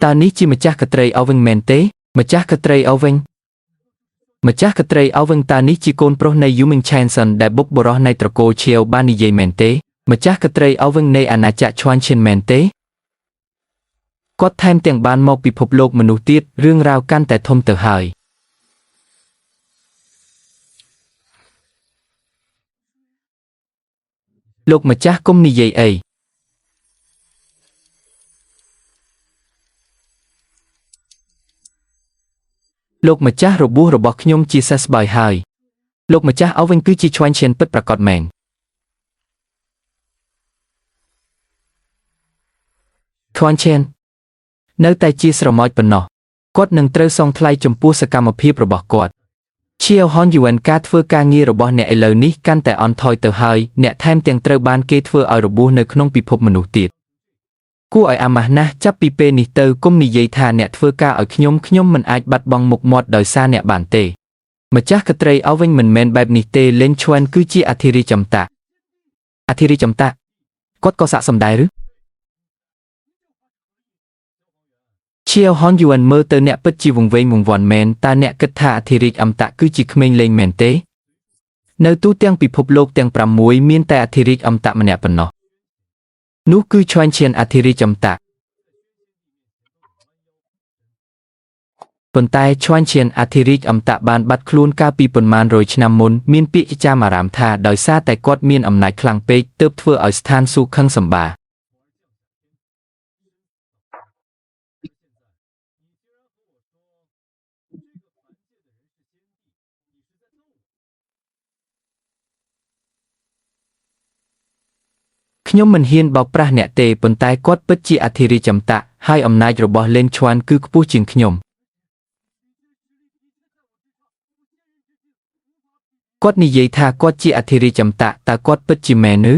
តើនេះជាម្ចាស់ក្ត្រីអវិញមែនទេម្ចាស់ក្ត្រីអវិញម្ចាស់ក្ត្រីអវិញតើនេះជាកូនប្រុសនៃយូមីងឆែនសិនដែលបុកបុរសនៃត្រកូលឈៀវបាននិយាយមែនទេម្ចាស់ក្ត្រីអវិញនៃអាណាចក្រឈួនឈិនមែនទេគាត់ថែមទាំងបានមកពិភពលោកមនុស្សទៀតរឿងរ៉ាវកាន់តែធំទៅហើយលោកម្ចាស់គុំនិយាយអីលោកម្ចាស់របួសរបស់ខ្ញុំជាសះស្បើយហើយលោកម្ចាស់អវិញគឺជាឈួនឈៀនពិតប្រាកដមែនឈួនឈៀននៅតែជាស្រមោចប៉ុណ្ណោះគាត់នឹងត្រូវសងថ្លៃចំពោះសកម្មភាពរបស់គាត់ឈៀវហនយួនការធ្វើការងាររបស់អ្នកឥឡូវនេះកាន់តែអន់ថយទៅហើយអ្នកថែមទាំងត្រូវបានគេធ្វើឲ្យរបួសនៅក្នុងពិភពមនុស្សទៀតគួរឲ្យអាម៉ាស់ណាស់ចាប់ពីពេលនេះទៅគុំនិយាយថាអ្នកធ្វើការឲ្យខ្ញុំខ្ញុំមិនអាចបាត់បង់មុខមាត់ដោយសារអ្នកបានទេម្ចាស់ក្ត្រីអវិញមិនមែនបែបនេះទេលេនឈួនគឺជាអធិរាជចំតាអធិរាជចំតាគាត់ក៏ស័ក្តិសមដែរឬឈៀវហនយួនមើលទៅអ្នកពិតជាវង្វេងវង្វាន់មែនតើអ្នកគិតថាអធិរាជអមតៈគឺជាក្មេងលេងមែនទេនៅទូទាំងពិភពលោកទាំង6មានតែអធិរាជអមតៈម្នាក់ប៉ុណ្ណោះនោះគឺឈួនឈៀនអធិរាជអមតៈប៉ុន្តែឈួនឈៀនអធិរាជអមតៈបានបាត់ខ្លួនកាលពីប៉ុន្មានរយឆ្នាំមុនមានពាក្យចាមអារាមថាដោយសារតែគាត់មានអំណាចខ្លាំងពេកទើបធ្វើឲ្យស្ថានសួគ៌ខឹងសម្បាខ្ញុំមិនហ៊ានបោកប្រាស់អ្នកទេប៉ុន្តែគាត់ពិតជាអធិរាជអមតៈហើយអំណាចរបស់លេនឈួនគឺខ្ពស់ជាងខ្ញុំគាត់និយាយថាគាត់ជាអធិរាជអមតៈតើគាត់ពិតជាមែនឬ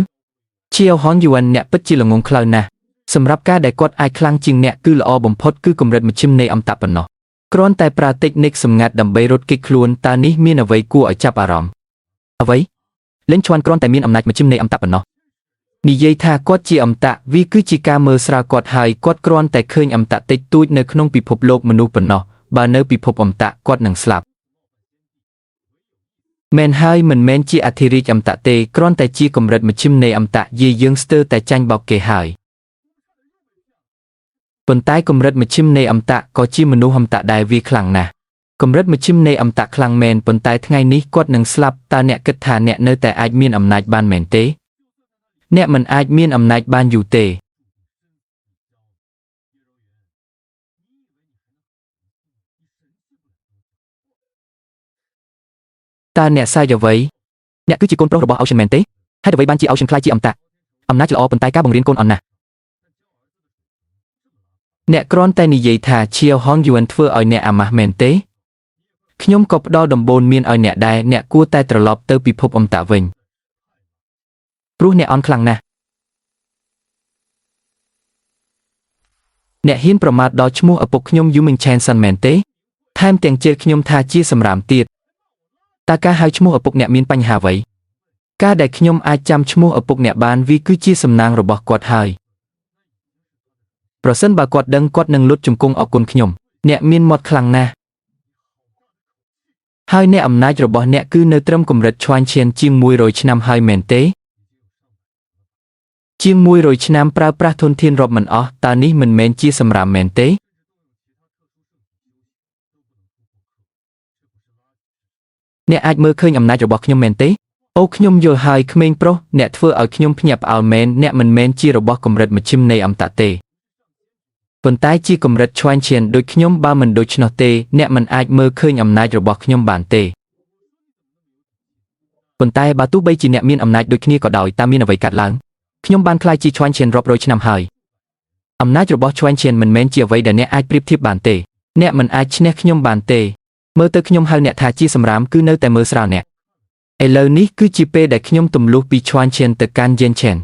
ឈៀវហនយួនអ្នកពិតជាល្ងង់ខ្លៅណាស់សម្រាប់ការដែលគាត់អាចខ្លាំងជាងអ្នកគឺល្អបំផុតគឺកម្រិតមជ្ឈិមនៃអមតៈប៉ុណ្ណោះគ្រាន់តែប្រើតិចនិកសម្ងាត់ដើម្បីរត់គេចខ្លួនតើនេះមានអ្វីគួរឲ្យចាប់អារម្មណ៍អ្វីលេនឈួនគ្រាន់តែមានអំណាចមជ្ឈិមនៃអមតៈប៉ុណ្ណោះនិយាយថាគាត់ជាអមតៈវាគឺជាការមើលស្រាលគាត់ហើយគាត់គ្រាន់តែឃើញអមតៈតិចតួចនៅក្នុងពិភពលោកមនុស្សប៉ុណ្ណោះបើនៅពិភពអមតៈគាត់នឹងស្លាប់មែនហើយមិនមែនជាអធិរាជអមតៈទេគ្រាន់តែជាកម្រិតមជ្ឈិមនៃអមតៈយាយយើងស្ទើរតែចាញ់បោកគេហើយប៉ុន្តែកម្រិតមជ្ឈិមនៃអមតៈក៏ជាមនុស្សអមតៈដែរវាខ្លាំងណាស់កម្រិតមជ្ឈិមនៃអមតៈខ្លាំងមែនប៉ុន្តែថ្ងៃនេះគាត់នឹងស្លាប់តើអ្នកគិតថាអ្នកនៅតែអាចមានអំណាចបានមែនទេអ្នកមិនអាចមានអំណាចបានយូរទេតើអ្នកសាយអ្វីអ្នកគឺជាកូនប្រុសរបស់អូឈិនមែនទេហេតុអ្វីបានជាអូឈិនក្លាយជាអមតៈអំណាចល្អប៉ុន្តែការបង្រៀនកូនអន់ណាស់អ្នកគ្រាន់តែនិយាយថាឈៀវហងយួនធ្វើឲ្យអ្នកអាម៉ាស់មែនទេខ្ញុំក៏ផ្ដល់ដំបូន្មានឲ្យអ្នកដែរអ្នកគួរតែត្រឡប់ទៅពិភពអមតៈវិញព្រោះអ្នកអន់ខ្លាំងណាស់អ្នកហ៊ានប្រមាថដល់ឈ្មោះឪពុកខ្ញុំយូមីងឆែនសិនមែនទេថែមទាំងជេរខ្ញុំថាជាសម្រាមទៀតតើការហៅឈ្មោះឪពុកអ្នកមានបញ្ហាអ្វីការដែលខ្ញុំអាចចាំឈ្មោះឪពុកអ្នកបានវាគឺជាសំណាងរបស់គាត់ហើយប្រសិនបើគាត់ដឹងគាត់នឹងលុតជង្គង់អរគុណខ្ញុំអ្នកមានមាត់ខ្លាំងណាស់ហើយអ្នកអំណាចរបស់អ្នកគឺនៅត្រឹមកម្រិតឈួនឈៀនជាង100ឆ្នាំហើយមែនទេជាង100ឆ្នាំប្រើប្រាស់ធនធានរាប់មិនអស់តើនេះមិនមែនជាសម្រាមមែនទេអ្នកអាចមើលឃើញអំណាចរបស់ខ្ញុំមែនទេអូខ្ញុំយល់ហើយក្មេងប្រុសអ្នកធ្វើឲ្យខ្ញុំភ្ញាក់ផ្អើលមែនអ្នកមិនមែនជារបស់កម្រិតមជ្ឈិមនៃអមតៈទេប៉ុន្តែជាកម្រិតឈួនឈៀនដូចខ្ញុំបើមិនដូច្នោះទេអ្នកមិនអាចមើលឃើញអំណាចរបស់ខ្ញុំបានទេប៉ុន្តែបើទោះបីជាអ្នកមានអំណាចដូចគ្នាក៏ដោយតើមានអ្វីកើតឡើងខ្ញុំបានក្លាយជាឈួនឈៀនរាប់រយឆ្នាំហើយអំណាចរបស់ឈួនឈៀនមិនមែនជាអ្វីដែលអ្នកអាចប្រៀបធៀបបានទេអ្នកមិនអាចឈ្នះខ្ញុំបានទេមើលទៅខ្ញុំហៅអ្នកថាជាសម្រាមគឺនៅតែមើលស្រាលអ្នកឥឡូវនេះគឺជាពេលដែលខ្ញុំទម្លុះពីឈួនឈៀនទៅកាន់យេនឆែន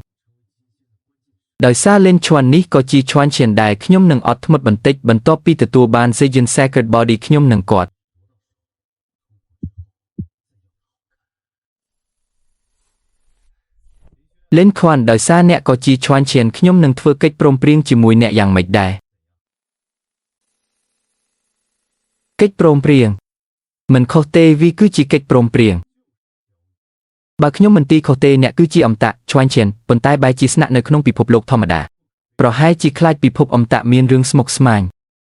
ដោយសារលេនឈួននេះក៏ជាឈួនឈៀនដែរខ្ញុំនឹងអត់ធ្មត់បន្តិចបន្ទាប់ពីទទួលបាន Sejin Sacred Body ខ្ញុំនឹងគាត់លេនខ្វាន់ដោយសារអ្នកក៏ជាឈួនឈៀនខ្ញុំនឹងធ្វើកិច្ចព្រមព្រៀងជាមួយអ្នកយ៉ាងម៉េចដែរ កិច្ចព្រមព្រៀងមិនខុសទេវាគឺជាកិច្ចព្រមព្រៀងបើខ្ញុំមិនទីខុសទេអ្នកគឺជាអមតៈឈ្វាញ់ឈៀនប៉ុន្តែបែរជាស្នាក់នៅក្នុងពិភពលោកធម្មតាប្រហែលជាខ្លាចពិភពអមតៈមានរឿងស្មុគស្មាញ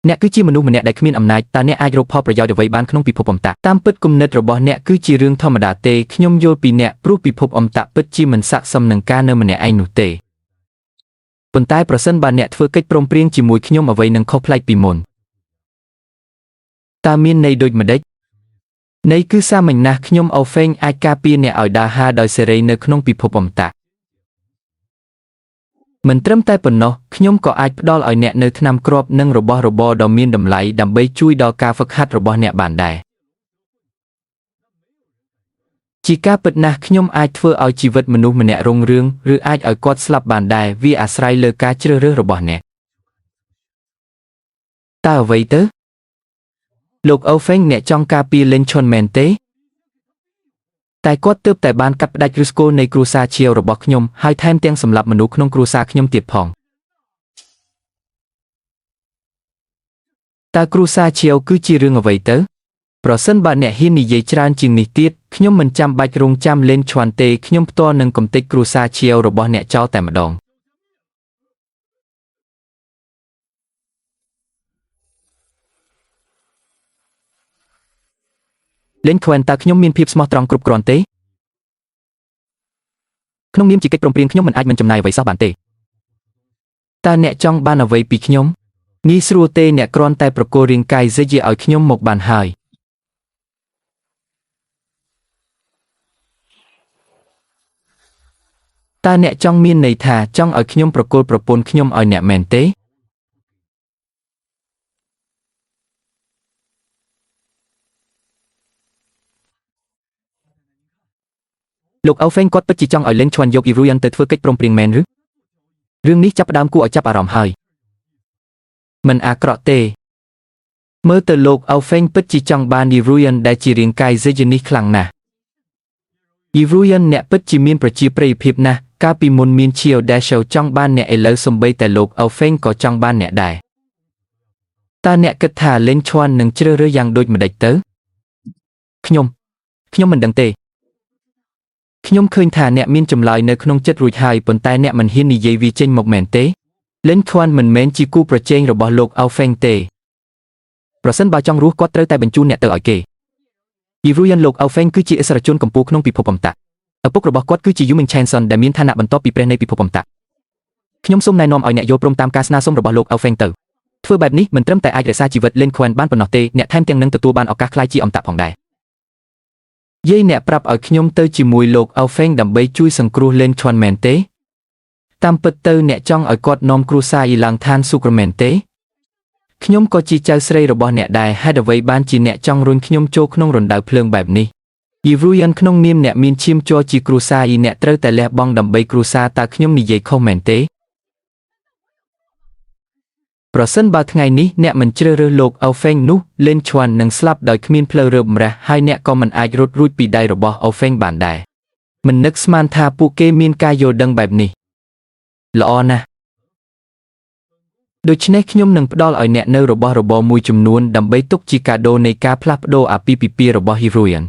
អ្នកគឺជាមនុស្សម្នាក់ដែលគ្មានអំណាចតើអ្នកអាចរកផលប្រយោជន៍អ្វីបានក្នុងពិភពអមតៈតាមពិតគំនិតរបស់អ្នកគឺជារឿងធម្មតាទេខ្ញុំយល់ពីអ្នកព្រោះពិភពអមតៈពិតជាមិនស័ក្តិសមនឹងការនៅម្នាក់ឯងនោះទេប៉ុន្តែប្រសិនបើអ្នកធ្វើកិច្ចព្រមព្រៀងជាមួយខ្ញុំអ្វីនឹងខុសប្លែកពីមុនតើមានន័យដូចម្ដេចន័យគឺសាមញ្ញណាស់ខ្ញុំអូហ្វេងអាចការពារអ្នកឲ្យដើរហើរដោយសេរីនៅក្នុងពិភពអមតៈមិនត្រឹមតែប៉ុណ្ណោះខ្ញុំក៏អាចផ្ដល់ឲ្យអ្នកនៅថ្នាំគ្រាប់និងរបស់របរដ៏មានតម្លៃដើម្បីជួយដល់ការហ្វឹកហាត់របស់អ្នកបានដែរជាការពិតណាស់ខ្ញុំអាចធ្វើឲ្យជីវិតមនុស្សម្នាក់រុងរឿងឬអាចឲ្យគាត់ស្លាប់បានដែរវាអាស្រ័យលើការជ្រើសរើសរបស់អ្នកតើអ្វីទៅលោកអូហ្វេងអ្នកចង់ការពារលេនឈុនមែនទេតែគាត់ទើបតែបានកាត់ផ្តាច់ឫសគល់នៃគ្រួសារឈៀវរបស់ខ្ញុំហើយថែមទាំងសម្លាប់មនុស្សក្នុងគ្រួសារខ្ញុំទៀតផងតើគ្រួសារឈៀវគឺជារឿងអ្វីទៅប្រសិនបើអ្នកហ៊ាននិយាយច្រើនជាងនេះទៀតខ្ញុំមិនចាំបាច់រងចាំលេនឈွန်ទេខ្ញុំផ្ទាល់នឹងកំទេចគ្រួសារឈៀវរបស់អ្នកចោលតែម្ដងលេនខ្វែនតើខ្ញុំមានភាពស្មោះត្រង់គ្រប់គ្រាន់ទេក្នុងនាមជាកិច្ចព្រមព្រៀងខ្ញុំមិនអាចមិនចំណាយអ្វីសោះបានទេតើអ្នកចង់បានអ្វីពីខ្ញុំងាយស្រួលទេអ្នកគ្រាន់តែប្រគល់រាងកាយសិជាឲ្យខ្ញុំមកបានហើយតើអ្នកចង់មានន័យថាចង់ឲ្យខ្ញុំប្រគល់ប្រពន្ធខ្ញុំឲ្យអ្នកមែនទេលោកអូហ្វេងគាត់ពិតជាចង់ឲ្យលេនឈွန်យកអ៊ីរូយ៉ាន់ទៅធ្វើកិច្ចព្រមព្រៀងមែនឬរឿងនេះចាប់ផ្ដើមគួរឲ្យចាប់អារម្មណ៍ហើយមិនអាក្រក់ទេមើលទៅលោកអូហ្វេងពិតជាចង់បានអ៊ីរូយ៉ាន់ដែលជារាងកាយសេជនេះខ្លាំងណាស់អ៊ីរូយ៉ាន់អ្នកពិតជាមានប្រជាប្រិយភាពណាស់កាលពីមុនមានឈៀវដែលចង់បានអ្នកឥឡូវសំបីតែលោកអូហ្វេងក៏ចង់បានអ្នកដែរតើអ្នកគិតថាលេនឈွန်នឹងជ្រើសរើសយ៉ាងដូចម្ដេចទៅខ្ញុំមិនដឹងទេខ្ញុំឃើញថាអ្នកមានចម្លើយនៅក្នុងចិត្តរួចហើយប៉ុន្តែអ្នកមិនហ៊ាននិយាយវាចេញមកមែនទេលេនឈွန်មិនមែនជាគូប្រជែងរបស់លោកអូហ្វេងទេប្រសិនបើចង់រស់គាត់ត្រូវតែបញ្ជូនអ្នកទៅឲ្យគេអ៊ីរូយ៉ាន់លោកអូហ្វេងគឺជាអិសរាជជនកម្ពុជាក្នុងពិភពអមតៈឪពុករបស់គាត់គឺជាយូមីងឆេនសុនដែលមានឋានៈបន្ទាប់ពីព្រះនៃពិភពអមតៈខ្ញុំសូមណែនាំឲ្យអ្នកយល់ព្រមតាមការស្នើសុំរបស់លោកអូហ្វេងទៅធ្វើបែបនេះមិនត្រឹមតែអាចរក្សាជីវិតលេនខ្វែនបានប៉ុណ្ណោះទេអ្នកថែមទាំងនឹងទទួលបានឱកាសក្លាយជាអមតៈផងដែរយាយអ្នកប្រាប់ឲ្យខ្ញុំទៅជាមួយលោកអូហ្វេងដើម្បីជួយសង្គ្រោះលេនឈွန်មែនទេតាមពិតទៅអ្នកចង់ឲ្យគាត់នាំគ្រួសារអ៊ីឡើងឋានសួគ៌មែនទេខ្ញុំក៏ជាចៅស្រីរបស់អ្នកដែរហេតុអ្វីបានជាអ្នកចង់រុញខ្ញុំចូលក្នុងរណ្ដៅភ្លើងបែបនេះអ៊ីរូយ៉ាន់ក្នុងនាមអ្នកមានឈាមជ័រជាគ្រួសារអ៊ីអ្នកត្រូវតែលះបង់ដើម្បីគ្រួសារតើខ្ញុំនិយាយខុសមែនទេប្រសិនបើថ្ងៃនេះអ្នកមិនជ្រើសរើសលោកអូហ្វេងនោះលេនឈွန်នឹងស្លាប់ដោយគ្មានផ្លូវរើបម្រះហើយអ្នកក៏មិនអាចរត់រួចពីដៃរបស់អូហ្វេងបានដែរមិននឹកស្មានថាពួកគេមានការយល់ដឹងបែបនេះល្អណាស់ដូច្នេះខ្ញុំនឹងផ្ដល់ឲ្យអ្នកនៅរបស់របរមួយចំនួនដើម្បីទុកជាកាដូនៃការផ្លាស់ប្ដូរអាពាហ៍ពិពាហ៍របស់ហ៊ីរូយ៉ាន់